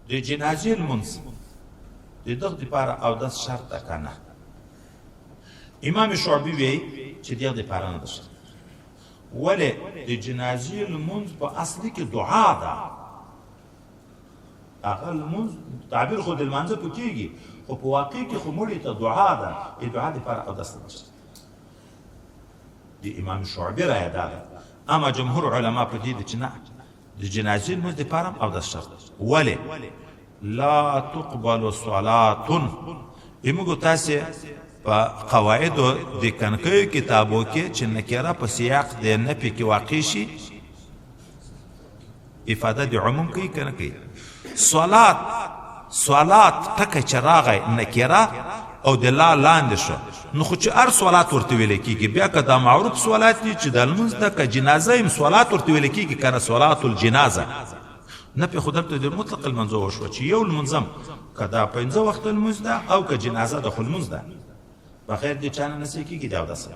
د جنازې لمونځ د دغه دپاره اودس شرط ده که نه؟ امام شعبي وی چې دغه دپاره نه ده شرط. ولې د جنازې لمونځ په اصلي کې دعا ده. هغه لمونځ تعبیر خو د لمانځه په کېږي، خو په واقع کې خو مړي ته دعا ده. د دعا دپاره اودس نه شرط. د امام شعبي رایه دا ده. اما جمهور علما په دې دي چې نه، د جنازې لمونځ دپاره هم اودس شرط. ولې لا تقبل صلاة؟ موږ تاسې په قواعدو د کنکیو کتابو کې چې نکره په سیاق د نفي کې واقع شي، افاده د عموم کوي که نه کوي؟ صلات، صلات ټکی چې راغی نکره او د لا لاندې شو، نو خو چې هر صلات ورته ویل کېږي، بیا که دا معروف صلات دي چې د لمونځ ده، که جنازه هم صلات ورته ویل کېږي که نه؟ صلات الجنازه نه پې، خو دلته د مطلق لمونځ وشوه چې یو لمونځ هم که دا پنځه وخته لمونځ ده او که جنازه ده، خو لمونځ ده، بغیر د چا نه نسې کېږي د اودسه.